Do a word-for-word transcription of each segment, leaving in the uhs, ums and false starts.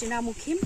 Christina Mukhim,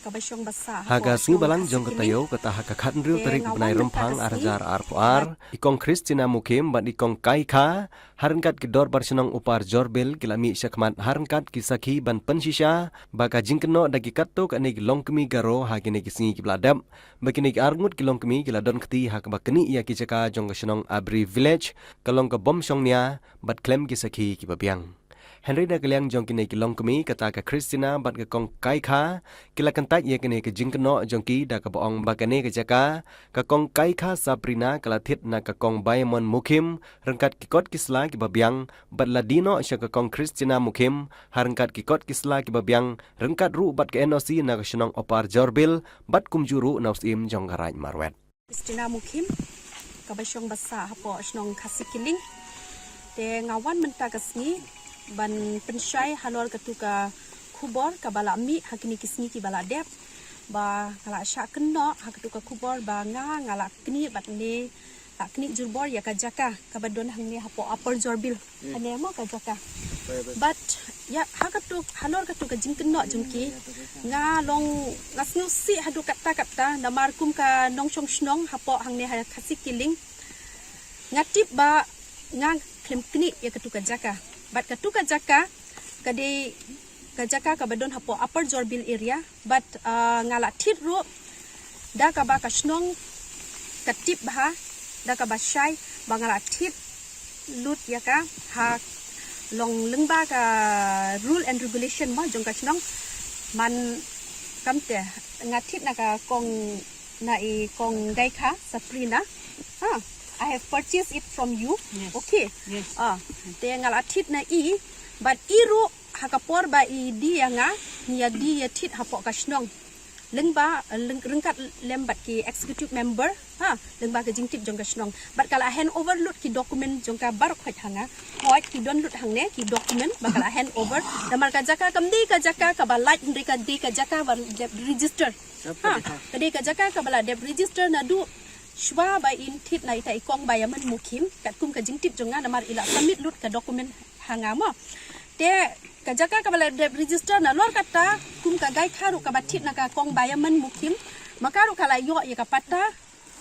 kaba shong basa ha ka sngi Balang jong ka taïew kata ha ka khatnriew tarik u bnai Rymphang ar hajar arphew ar, i Kong Christina Mukhim bad i Kong Kai Kha ha ryngkat ki dorbar shnong Upper Jorbil ki la mih shakhmat ha ryngkat ki sakhi ban pynshisha ba ka jingkynnoh da ki katto katne ki longkmie Garo ha kine ki sngi kiba la dep, ba kine ki arngut ki longkmie ki la don kti ha kaba knieh ïa ki jaka jong ka shnong Abri Village ka long ka bym shongnia bad khlem ki sakhi kiba biang. Hynrei na ka liang jong kine ki longkmie kata ka Christina bad ka Kong Kai Kha ki la kyntait ïa kane ka jingkynnoh jong ki da kaba ong ba kane ka jaka ka Kong Kai Kha Sabrina ka la thied na ka Kong Bayamon Mukhim ryngkat ki kot ki sla kiba biang bad la die noh sha ka Kong Christina Mukhim ha ryngkat ki kot ki sla kiba biang ryngkat ruh bad ka N O C na ka shnong Upper Jorbil bad kumjuh ruh na u Syiem jong ka Raid Marwet. Christina Mukhim, kaba shong basa hapoh shnong Khasi Killing. Te nga wan mynta ka sngi ban pynshai halor katu ka khubor kaba la mih ha kine ki sngi kiba la dep, ba nga la shah kynnoh ha katu ka khubor ba nga, nga la knieh bad ne la knieh jurbor ïa ka jaka kaba don hangne hapoh Upper Jorbil. Hangne mo ka jaka. But ïa ha katu, halor katu ka jingkynnoh jong ki, nga long, nga sngewsih haduh katta katta namar kum ka nongshong shnong hapoh hangne ha Khasi Killing, nga tip ba nga khlem knieh ïa katu ka jaka. But katu ka jaka ka dei ka jaka kaba don hapoh Upper Jorbil area, but, uh, nga la thied ruh da kaba ka shnong ka tip bha, da kaba shai ba nga la thied lut ïa ka ha long lyngba ka rule and regulation mo jong ka shnong. Man kamte nga thied na ka Kong, na i Kong Kai Kha Sabrina. Ah, I have purchased it from you. Yes. Okay. Yes. Ah, te nga la thied na i, but i ruh ha ka por ba i die ïa nga, ngi ïa die ïa thied hapoh ka shnong. Lyngba, lyng-, ryngkat lem bad ki executive member, ha, lyngba ka jingtip jong ka shnong. Bad ka la hand over lut ki document jong ka baroh khoit ha nga. Khoit ki don lut hangne ki document ba ka la hand over. Namar ka jaka kam dei ka jaka kaba lait, hynrei ka dei ka jaka ba dep register. Ha, ka dei ka jaka kaba la dep register naduh shwa ba in thied na ita i Kong Bayamon Mukhim, katkum ka jingtip jong nga namar i la submit lut ka document ha nga mo. Te ka jaka kaba la dep register, nalor kata kum ka Kai Kha ruh kaba thied na ka Kong Bayamon Mukhim, ma ka ruh ka la ïoh ïa ka patta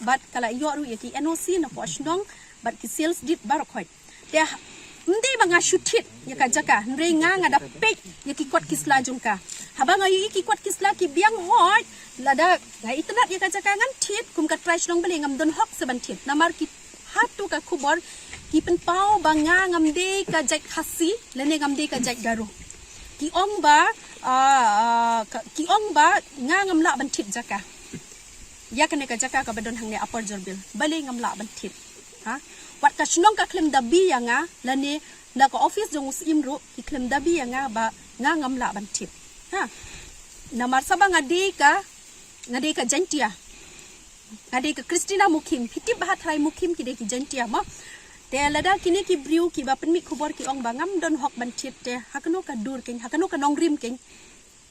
bad ka la ïoh ruh ïa ki N O C napoh shnong bad ki sales deed baroh khoit. Te ym dei ba nga shu thied ïa ka jaka, hynrei nga, nga da peit ïa ki kot ki sla jong ka. Haba nga ïohi ki kot ki sla ki biang hoi, lada nga itynnad ïa ka jaka ngan thied, kum ka trai shnong balei ngam don hok sa ban thied. Namar ki hatu ka khubor ki pynpaw ba nga ngam dei ka jait Khasi lane ngam dei ka jait Garo. Ki ong ba, ah, ah, ka, ki ong ba nga ngam lah ban thied jaka ïa kane ka jaka kaba don hangne Upper Jorbil. Balei ngam lah ban thied? Ha? Wat ka shnong ka khlem da bih ïa nga, lane na ka office jong u Syiem ruh ki khlem da bih ïa nga ba nga ngam lah ban thied. Ha? Namar sa ba nga dei ka, nga dei ka Jaintia. Nga dei ka Christina Mukhim. Phi tip ba ha trai Mukhim ki dei ki Jaintia mo. Te lada kine ki briew kiba pynmih khubor ki ong ba ngam don hok ban thied, te ha kano ka dur keiñ, ha kano ka nongrim keiñ?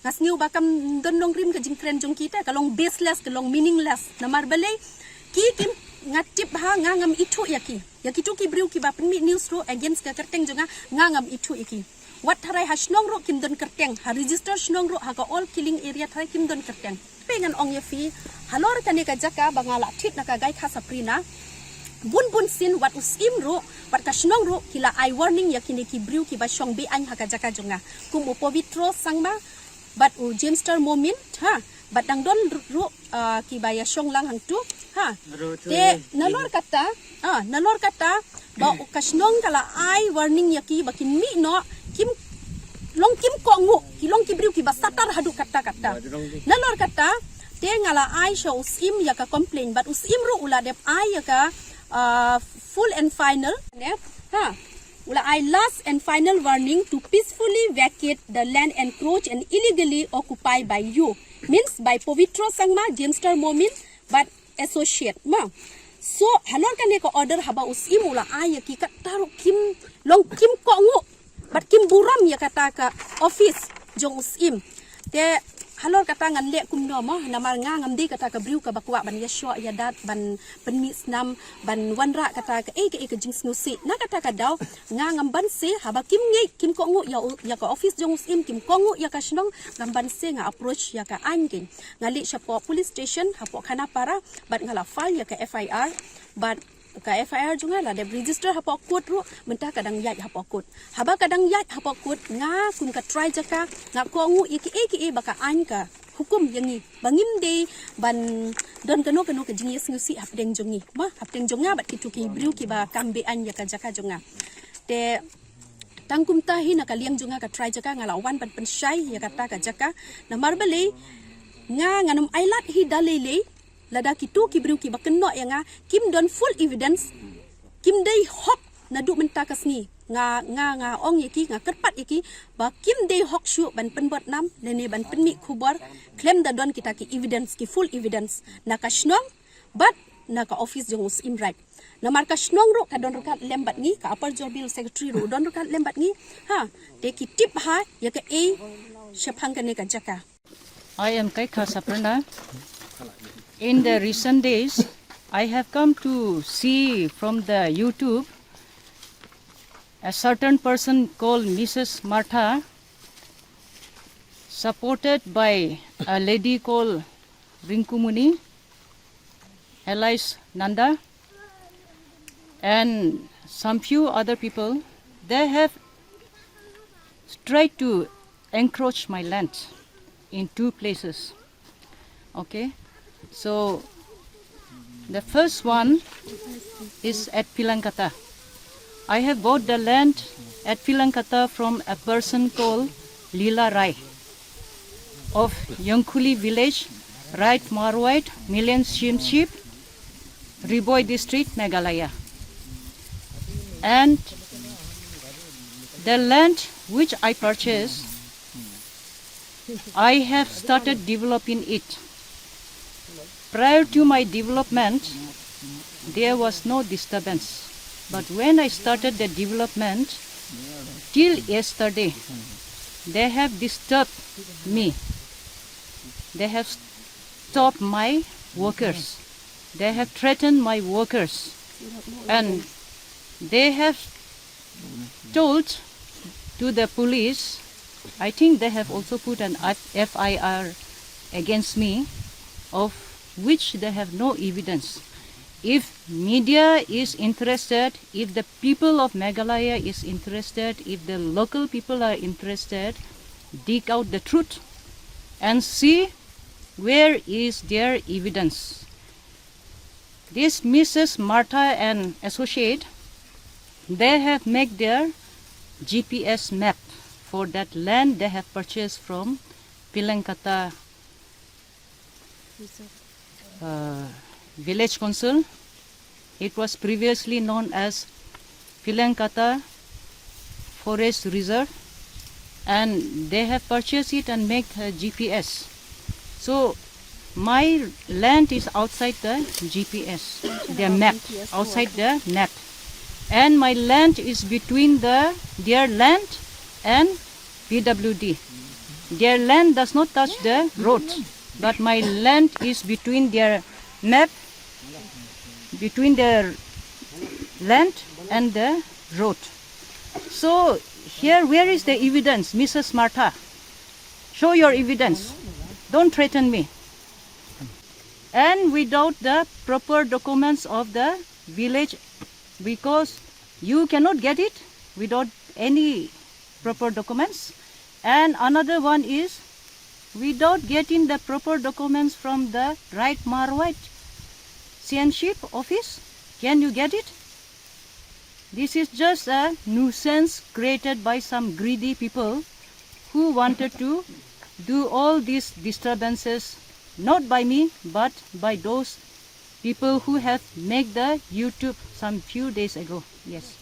Nga sngew ba kam don nongrim ka jingkren jong ki, te ka long baseless, ka long meaningless. Namar balei? Ki kim, nga tip ba nga ngam ithuh ïa ki. Ïa kitu ki briew kiba pynmih news ruh against ka kyrteng jong nga, nga ngam ithuh ïa ki. Wat tharai ha shnong ruh kim don kyrteng, ha register shnong ruh, ha ka Old Killing area tharai kim don kyrteng. Pynban ngan ong ïa phi, halor kane ka jaka ba nga la thied na ka Kai Kha Sabrina, bun bun sien wat u Syiem ruh, wat ka shnong ruh ki la ai warning ïa kine ki briew kiba shong be-aiñ ha ka jaka jong nga. Kum u Pavitro Sangma, bad u James Star Momin, ha, bad dang don ruh, ah, kiba ïa shong lang hangtu, ha. Te nalor kata, ah, nalor kata ba u ka shnong ka la ai warning ïa ki ba kin mih noh, kim long kim kohnguh, ki long ki briew kiba satar haduh katta katta. Nalor kata te nga la ai sha u Syiem ïa ka complaint, bad u Syiem ruh u la dep ai ïa ka, ah, full and final, ne, ha. U la ai last and final warning to peacefully vacate the land encroached and illegally occupied by you, means by Pavitro Sangma, James Star Momin, bad associate, ma. So halor kane ka order haba u Syiem u la ai ïa ki, katta ruh kim long kim kohnguh bad kim burom ïa kata ka office jong u Syiem. Te Halor kata ngan leh kumno mo, namar nga ngam dei kata ka briew kaba kwah ban ïashoh ïadat, ban pynmih snam, ban wanrah kata kaei kaei ka jingsngewsih. Na kata ka daw nga ngam banse, haba kim ngeit, kim kohnguh ïa u, ïa ka office jong u Syiem, kim kohnguh ïa ka shnong, ngam banse, nga approach ïa ka aiñ kein. Nga leit shapoh police station hapoh Khanapara bad nga la file ïa ka F I R, bad ka F I R jong nga la dep register hapoh court ruh, mynta ka dang ïaid hapoh court. Haba ka dang ïaid hapoh court, nga kum ka trai jaka nga kohnguh ïa kiei kiei ba ka aiñ ka hukum ïa ngi, ba ngim dei ban don kano kano ka jingïasngewsih hapdeng jong ngi, ma, hapdeng jong nga bad kito ki briew kiba kam be-aiñ ïa ka jaka jong nga. Te tang kumta hi, na ka liang jong nga ka trai jaka, nga la wan ban pynshai ïa kata ka jaka. Namar balei? Nga ngan ym ailad hi da lei lei lada kito ki briew kiba kynnoh ïa nga kim don full evidence, kim dei hok naduh mynta ka sngi. Nga, nga, nga ong ïa ki, nga kyrpad ïa ki ba kim dei hok shuh ban pynbud nam lane ban pynmih khubor khlem da don kita ki evidence, ki full evidence na ka shnong bad na ka office jong u Syiem Raij. Namar ka shnong ruh ka don ryngkat lem bad ngi, ka Upper Jaiñtia Hills Secretary ruh don ryngkat lem bad ngi. Ha, te ki tip ha ïa kaei shaphang kane ka jaka. I am Kaikha Saparna. In the recent days, I have come to see from the YouTube a certain person called Missus Martha, supported by a lady called Rinkumuni, alias Nanda, and some few other people. They have tried to encroach my land in two places. Okay, so the first one is at Pilangkata. I have bought the land at Pilangkata from a person called Lila Rai of Yangkhuli village, Raid Marwait, Million Shimship, Ri Bhoi district, Meghalaya. And the land which I purchased, I have started developing it. Prior to my development, there was no disturbance. But when I started the development, till yesterday, they have disturbed me. They have stopped my workers. They have threatened my workers. And they have told to the police, I think they have also put an F I R against me, of which they have no evidence. If media is interested, if the people of Meghalaya is interested, if the local people are interested, dig out the truth and see where is their evidence. This Missus Martha and associate, they have make their G P S map for that land they have purchased from Pilangkata, uh, Village Council. It was previously known as Pilangkata Forest Reserve, and they have purchased it and make a G P S. So my land is outside the G P S, the map, outside the map, and my land is between the their land and P W D. Their land does not touch the road, but my land is between their map, between their land and the road. So here, where is the evidence, Missus Martha? Show your evidence. Don't threaten me. And without the proper documents of the village, because you cannot get it without any proper documents. And another one is, without getting the proper documents from the Raid Marwait Chieftainship office, can you get it? This is just a nuisance created by some greedy people who wanted to do all these disturbances, not by me, but by those people who have made the YouTube some few days ago. Yes.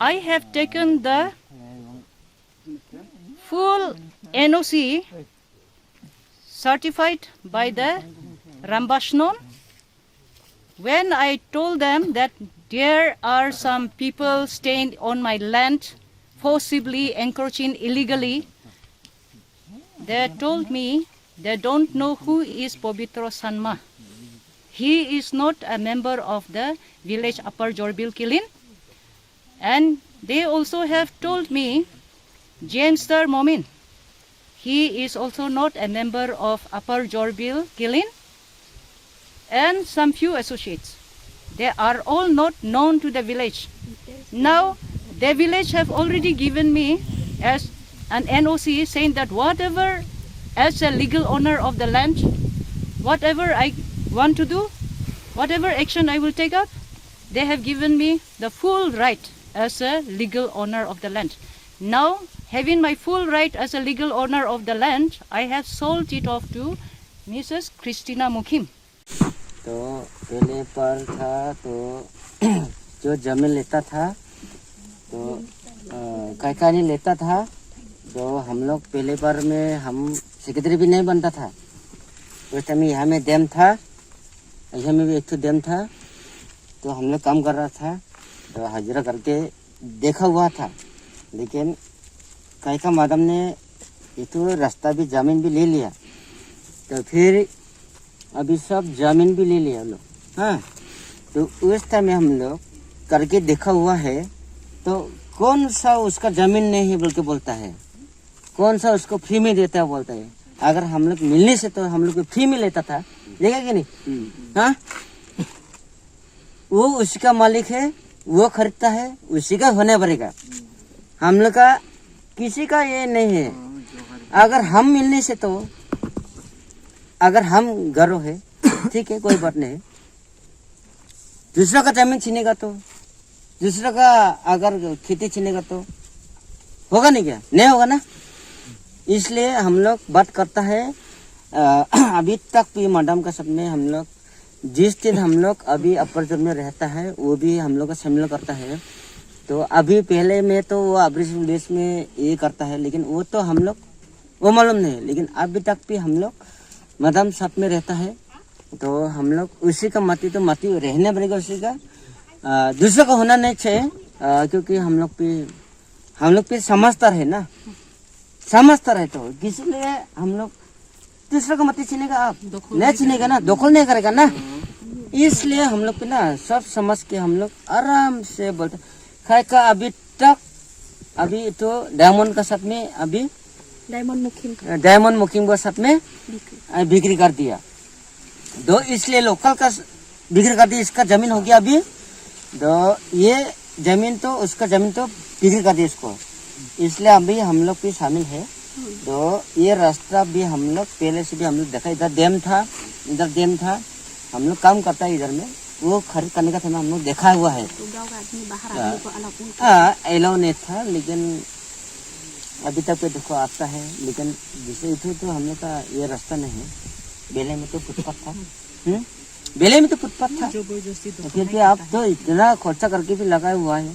I have taken the full N O C certified by the Rambashnon. When I told them that there are some people staying on my land, forcibly encroaching illegally, They told me they don't know who is Pobitro Sanma. He is not a member of the village Upper Jorbil Kilin. And they also have told me James Star Momin. He is also not a member of Upper Jorbil Kilin. And some few associates. They are all not known to the village. Now, the village have already given me as an N O C, saying that whatever, as a legal owner of the land, whatever I want to do, whatever action I will take up, they have given me the full right as a legal owner of the land. Now, having my full right as a legal owner of the land, I have sold it off to Missus Christina Mukhim. तो पहले पर था तो जो जमीन लेता था तो अ, काय का नहीं लेता था। तो हम लोग पहले बार में हम सेक्रेटरी भी नहीं बनता था। उस टाइम यहाँ में डैम था, यहाँ में भी एक तो डैम था। तो हम लोग काम कर रहा था, तो हाजिरा करके देखा हुआ था। लेकिन काय का मैडम ने ये तो रास्ता भी जमीन भी ले लिया, तो फिर अभी सब जमीन भी ले लिया लोग। हाँ, तो उस टाइम में हम लोग करके देखा हुआ है। तो कौन सा उसका जमीन नहीं है बोल के बोलता है, कौन सा उसको फ्री में देता है बोलता है। अगर हम लोग मिलने से तो हम लोग को फ्री में लेता था, देखा कि नहीं? हाँ, वो उसी का मालिक है, वो खरीदता है, उसी का होने पड़ेगा। हम लोग का किसी का ये नहीं है। अगर हम मिलने से तो, अगर हम गरो है, ठीक है, कोई बात नहीं। दूसरा का जमीन छीनेगा तो, दूसरा का अगर खेती छीनेगा तो होगा नहीं क्या? नहीं होगा ना। इसलिए हम लोग बात करता है। अ, अभी तक भी मैडम का साथ में हम लोग, जिस दिन हम लोग अभी अपर जोन में रहता है, वो भी हम लोग का शामिल करता है। तो अभी पहले में तो वो अब्रिज विलेज में ये करता है, लेकिन वो तो हम लोग वो मालूम नहीं, लेकिन अभी तक भी हम लोग मैडम साथ में रहता है। तो हम लोग उसी का मती तो मती रहने पड़ेगा उसी का। अ, दूसरा का होना नहीं चाहिए। अ, क्योंकि हम लोग भी हम लोग भी समझदार है ना, समझदार है तो इसलिए हम लोग दूसरा का मती छीनेगा, आप नहीं छीनेगा ना, दखल नहीं करेगा ना। इसलिए हम लोग भी ना सब समझ के हम लोग आराम से बोलते। काय का अभी तक, अभी तो डायमंड का साथ में अभी डायमंड मुखिम का डायमंड मुखिम का साथ में बिक्री अ, बिक्री कर दिया। तो इसलिए लोकल का स- बिक्री कर दिया, इसका जमीन हो गया अभी। तो ये जमीन तो उसका जमीन तो बिक्री कर दिया इसको, इसलिए अभी हम लोग भी शामिल है। तो ये रास्ता भी हम लोग पहले से भी हम लोग देखा, इधर डैम था, इधर डैम था, हम लोग काम करता है इधर में, वो खरीद करने का समय हम लोग देखा हुआ है। तो गांव का आदमी बाहर हाँ। आदमी को अलाउ उनको हाँ, अलाउ नहीं था, लेकिन अभी तक पे देखो आता है। लेकिन जैसे इधर तो हम लोग का ये रास्ता नहीं है, बेले में तो फुटपाथ था। हम्म? बेले में तो फुटपाथ था। जबरदस्ती दखल फिर नहीं भी आप करता है। तो इतना खर्चा करके भी लगाया हुआ है,